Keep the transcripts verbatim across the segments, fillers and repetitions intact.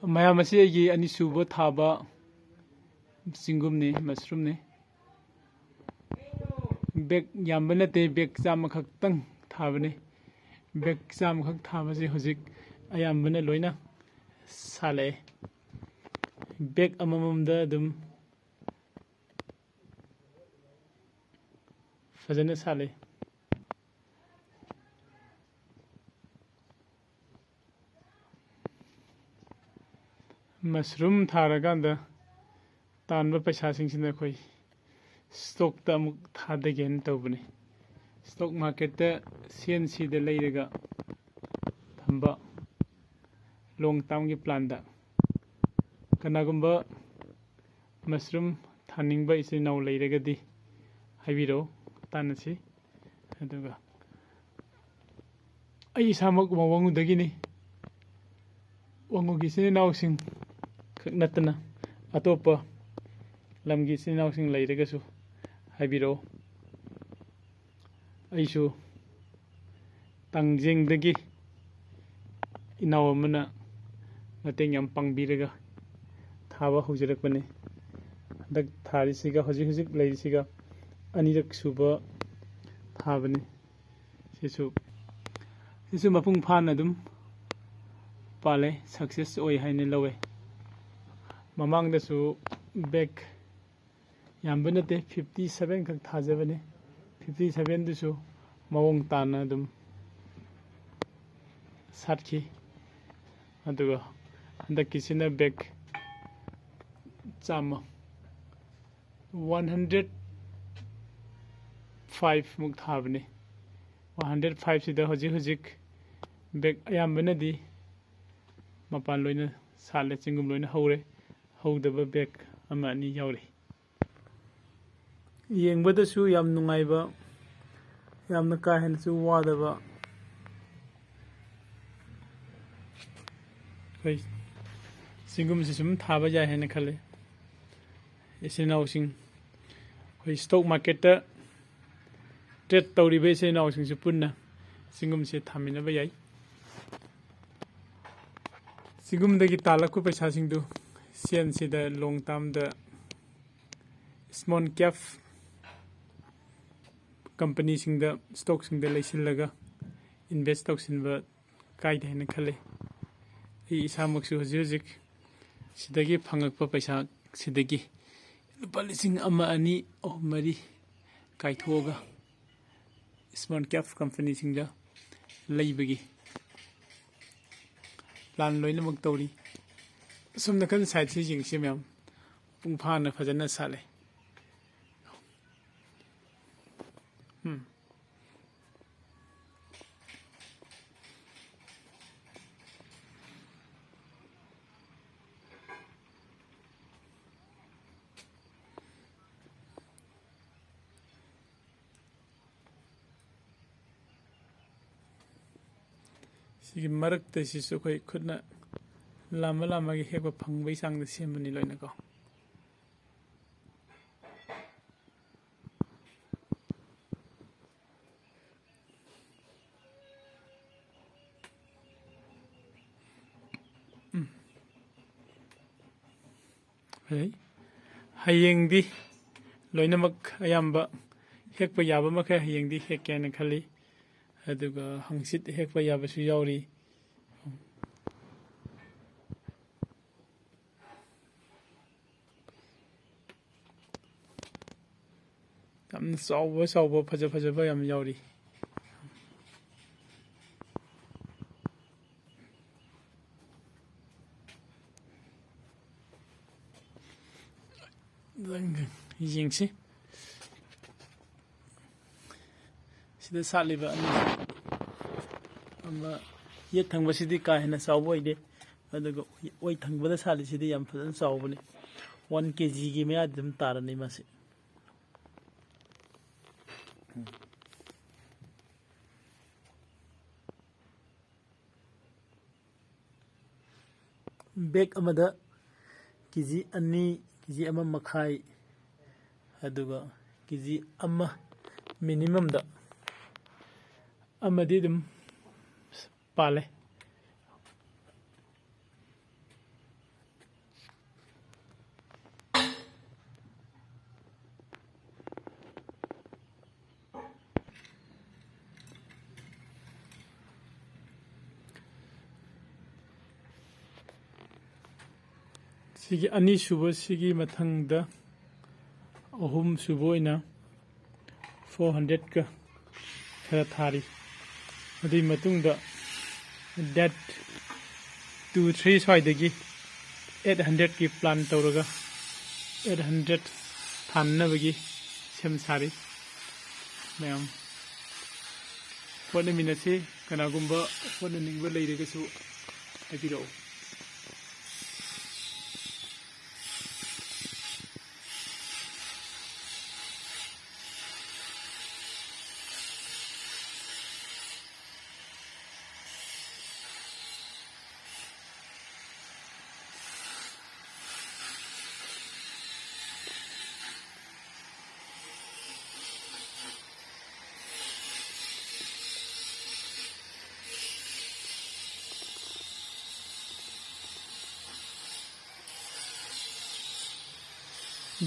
ꯃꯌꯥꯝ, ꯑꯁꯤ ꯑꯩꯒꯤ ꯑꯅꯤꯁꯨꯕ ꯊꯥꯕ ꯆꯤꯡꯒꯨꯝꯅꯤ, mushroomꯅꯤ꯫ Bag ꯌꯥꯝꯕ ꯅꯠꯇꯦ, bag ꯆꯥꯝꯃ ꯈꯛꯇꯪ ꯊꯥꯕꯅꯤ꯫ Bag ꯆꯥꯝꯃꯈꯛ ꯊꯥꯕꯁꯤ ꯍꯧꯖꯤꯛ ꯑꯌꯥꯝꯕꯅ ꯂꯣꯏꯅ ꯁꯥꯠꯂꯛꯑꯦ꯫ Bag ꯑꯃꯃꯝꯗ ꯑꯗꯨꯝ ꯐꯖꯅ ꯁꯥꯠꯂꯤ꯫ Mushroom ꯊꯥꯔꯀꯥꯟꯗ ꯇꯥꯟꯕ ꯄꯩꯁꯥꯁꯤꯡꯁꯤꯅ ꯑꯩꯈꯣꯏ stockꯇ ꯑꯃꯨꯛ ꯊꯥꯗꯒꯦꯅ ꯇꯧꯕꯅꯤ꯫ Stock marketꯇ ꯁꯤ ꯑꯦꯟ ꯁꯤꯗ ꯂꯩꯔꯒ ꯊꯝꯕ, long termꯒꯤ planꯗ꯫ ꯀꯅꯥꯒꯨꯝꯕ mushroom ꯊꯥꯅꯤꯡꯕ ꯏꯆꯤꯜ ꯏꯅꯥꯎ ꯂꯩꯔꯒꯗꯤ ꯍꯥꯏꯕꯤꯔꯛꯎ, ꯇꯥꯟꯅꯁꯤ꯫ ꯑꯗꯨꯒ ꯑꯩ ꯏꯁꯥꯃꯛ ꯋꯥꯡꯉꯨꯗꯒꯤꯅꯤ꯫ ꯋꯥꯡꯉꯨꯒꯤ ꯏꯆꯤꯜ ꯏꯅꯥꯎꯁꯤꯡ ꯈꯛ ꯅꯠꯇꯅ ꯑꯇꯣꯞꯄ ꯂꯝꯒꯤ ꯏꯆꯤꯜ ꯏꯅꯥꯎꯁꯤꯡ ꯂꯩꯔꯒꯁꯨ ꯍꯥꯏꯕꯤꯔꯛꯎ꯫ ꯑꯩꯁꯨ ꯇꯥꯡꯖꯦꯡꯗꯒꯤ ꯏꯅꯥꯎ ꯑꯃꯅ ꯃꯇꯦꯡ ꯌꯥꯝ ꯄꯥꯡꯕꯤꯔꯒ ꯊꯥꯕ ꯍꯧꯖꯔꯛꯄꯅꯤ꯫ ꯍꯟꯗꯛ ꯊꯥꯔꯤꯁꯤꯒ, ꯍꯧꯖꯤꯛ ꯍꯧꯖꯤꯛ ꯂꯩꯔꯤꯁꯤꯒ ꯑꯅꯤꯔꯛ ꯁꯨꯕ ꯊꯥꯕꯅꯤ꯫ ꯁꯤꯁꯨ, ꯁꯤꯁꯨ ꯃꯄꯨꯡ ꯐꯥꯅ ꯑꯗꯨꯝ ꯄꯥꯜꯂꯦ, success ꯑꯣꯏ ꯍꯥꯏꯅ ꯂꯧꯋꯦ꯫ ꯃꯃꯥꯡꯗꯁꯨ bag ꯌꯥꯝꯕ ꯅꯠꯇꯦ, fifty seven ꯈꯛ ꯊꯥꯖꯕꯅꯤ꯫ Fifty sevenꯗꯨꯁꯨ ꯃꯑꯣꯡ ꯇꯥꯅ ꯑꯗꯨꯝ ꯁꯥꯠꯈꯤ꯫ ꯑꯗꯨꯒ ꯍꯟꯗꯛꯀꯤꯁꯤꯅ bag ꯆꯥꯝꯃ, one hundred five ꯃꯨꯛ ꯊꯥꯕꯅꯤ꯫ One hundred fiveꯁꯤꯗ ꯍꯧꯖꯤꯛ ꯍꯧꯖꯤꯛ bag ꯑꯌꯥꯝꯕꯅꯗꯤ ꯃꯄꯥꯟ ꯂꯣꯏꯅ ꯁꯥꯠꯂꯦ, ꯆꯤꯡꯒꯨꯝ ꯂꯣꯏꯅ ꯍꯧꯔꯦ꯫ ꯍꯧꯗꯕ bag ꯑꯃ ꯑꯅꯤ ꯌꯥꯎꯔꯤ꯫ ꯌꯦꯡꯕꯗꯁꯨ ꯌꯥꯝ ꯅꯨꯡꯉꯥꯏꯕ, ꯌꯥꯝꯅ ꯀꯥ ꯍꯦꯟꯅꯁꯨ ꯋꯥꯗꯕ꯫ ꯑꯩꯈꯣꯏ ꯆꯤꯡꯒꯨꯝꯁꯤ ꯁꯨꯝ ꯊꯥꯕ ꯌꯥꯏ ꯍꯥꯏꯅ ꯈꯜꯂꯤ꯫ ꯏꯆꯤꯜ ꯏꯅꯥꯎꯁꯤꯡ, ꯑꯩꯈꯣꯏ stock marketꯇ trade ꯇꯧꯔꯤꯕ ꯏꯆꯤꯜ ꯏꯅꯥꯎꯁꯤꯡꯁꯨ ꯄꯨꯟꯅ ꯆꯤꯡꯒꯨꯝꯁꯦ ꯊꯥꯃꯤꯟꯅꯕ ꯌꯥꯏ꯫ ꯁꯤꯒꯨꯝꯕꯗꯒꯤ ꯇꯥꯜꯂꯛꯄ ꯄꯩꯁꯥꯁꯤꯡꯗꯨ ꯁꯦꯟꯁꯤꯗ long termꯗ small cap companyꯁꯤꯡꯗ, stockꯁꯤꯡꯗ ꯂꯩꯁꯤꯜꯂꯒ invest ꯇꯧꯁꯤꯟꯕ ꯀꯥꯏꯗꯦ ꯍꯥꯏꯅ ꯈꯜꯂꯤ꯫ ꯑꯩ ꯏꯁꯥꯃꯛꯁꯨ ꯍꯧꯖꯤꯛ ꯍꯧꯖꯤꯛ ꯁꯤꯗꯒꯤ ꯐꯪꯉꯛꯄ ꯄꯩꯁꯥꯁꯤꯗꯒꯤ ꯂꯨꯄꯥ ꯂꯤꯁꯤꯡ ꯑꯃ, ꯑꯅꯤ, ꯑꯍꯨꯝ, ꯃꯔꯤ ꯀꯥꯏꯊꯣꯛꯑꯒ small cap companyꯁꯤꯡꯗ ꯂꯩꯕꯒꯤ plan ꯂꯣꯏꯅꯃꯛ ꯇꯧꯔꯤ꯫ ꯑꯁꯣꯝ ꯅꯥꯀꯟ sideꯁꯤ ꯌꯦꯡꯁꯤ ꯃꯌꯥꯝ, ꯃꯄꯨꯡ ꯐꯥꯅ ꯐꯖꯅ ꯁꯥꯠꯂꯦ꯫ ꯎꯝ꯫ ꯁꯤꯒꯤ ꯃꯔꯛꯇ ꯁꯤꯁꯨ ꯑꯩꯈꯣꯏ ꯈꯨꯠꯅ ꯂꯥꯝꯃ ꯂꯥꯝꯃꯒ ꯍꯦꯛꯄ ꯐꯪꯕꯒꯤ ꯆꯥꯡꯗ ꯁꯦꯝꯕꯅꯤ ꯂꯣꯏꯅꯀꯣ꯫ ꯎꯝ꯫ ꯐꯖꯩ꯫ ꯍꯌꯦꯡꯗꯤ ꯂꯣꯏꯅꯃꯛ ꯑꯌꯥꯝꯕ ꯍꯦꯛꯄ ꯌꯥꯕ ꯃꯈꯩ ꯍꯌꯦꯡꯗꯤ ꯍꯦꯛꯀꯦ ꯍꯥꯏꯅ ꯈꯜꯂꯤ꯫ ꯑꯗꯨꯒ ꯍꯪꯆꯤꯠ ꯍꯦꯛꯄ ꯌꯥꯕꯁꯨ ꯌꯥꯎꯔꯤ꯫ ꯌꯥꯝꯅ ꯆꯥꯎꯕ ꯆꯥꯎꯕ, ꯐꯖ ꯐꯖꯕ ꯌꯥꯝ ꯌꯥꯎꯔꯤ꯫ ꯌꯦꯡꯁꯤ꯫ ꯁꯤꯗ ꯁꯥꯠꯂꯤꯕ ꯑꯅꯤꯁꯤ, ꯑꯃ ꯌꯦꯠ ꯊꯪꯕꯁꯤꯗꯤ ꯀꯥ ꯍꯦꯟꯅ ꯆꯥꯎꯕ ꯑꯣꯏꯗꯦ, ꯑꯗꯨꯒ ꯑꯣꯏ ꯊꯪꯕꯗ ꯁꯥꯠꯂꯤꯁꯤꯗꯤ ꯌꯥꯝ ꯐꯖꯅ ꯆꯥꯎꯕꯅꯤ꯫ One K Gꯒꯤ ꯃꯌꯥꯗꯤ ꯑꯗꯨꯝ ꯇꯥꯔꯅꯤ ꯃꯥꯁꯤ꯫ Bag ꯑꯃꯗ K G ꯑꯅꯤ, K G ꯑꯃ ꯃꯈꯥꯏ, ꯑꯗꯨꯒ K G ꯑꯃ minimumꯗ ꯑꯃꯗꯤ ꯑꯗꯨꯝ ꯄꯥꯜꯂꯦ꯫ ꯁꯤꯒꯤ ꯑꯅꯤꯁꯨꯕ, ꯁꯤꯒꯤ ꯃꯊꯪꯗ ꯑꯍꯨꯝꯁꯨꯕ ꯑꯣꯏꯅ ꯐꯣꯔ ꯍꯟꯗ꯭ꯔꯦꯠꯀ ꯈꯔ ꯊꯥꯔꯤ꯫ ꯑꯗꯨꯒꯤ ꯃꯇꯨꯡꯗ ꯗꯦꯠ ꯇꯨ ꯊ꯭ꯔꯤ ꯁ꯭ꯋꯥꯏꯗꯒꯤ ꯑꯩꯠ ꯍꯟꯗ꯭ꯔꯦꯠꯀꯤ ꯄ꯭ꯂꯥꯟ ꯇꯧꯔꯒ ꯑꯩꯠ ꯍꯟꯗ꯭ꯔꯦꯠ ꯊꯥꯅꯅꯕꯒꯤ ꯁꯦꯝ ꯁꯥꯔꯤ꯫ ꯃꯌꯥꯝ ꯍꯣꯠꯅꯃꯤꯟꯅꯁꯤ꯫ ꯀꯅꯥꯒꯨꯝꯕ ꯍꯣꯠꯅꯅꯤꯡꯕ ꯂꯩꯔꯒꯁꯨ ꯍꯥꯏꯕꯤꯔꯛꯎ꯫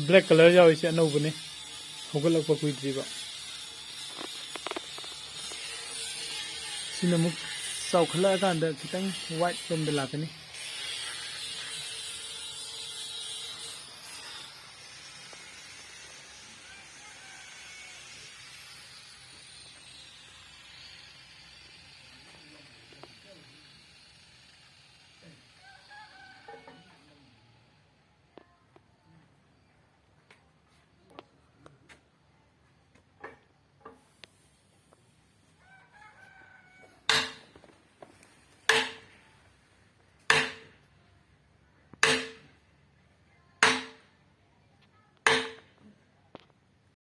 ꯕ꯭ꯂꯦꯛ ꯀꯂꯔ ꯌꯥꯎꯔꯤꯁꯦ ꯑꯅꯧꯕꯅꯦ, ꯍꯧꯒꯠꯂꯛꯄ ꯀꯨꯏꯗ꯭ꯔꯤꯕ꯫ ꯁꯤꯅ ꯑꯃꯨꯛ ꯆꯥꯎꯈꯠꯂꯛꯑꯀꯥꯟꯗ ꯈꯤꯇꯪ ꯋꯥꯏꯠ ꯂꯣꯝꯗ ꯂꯥꯛꯀꯅꯤ꯫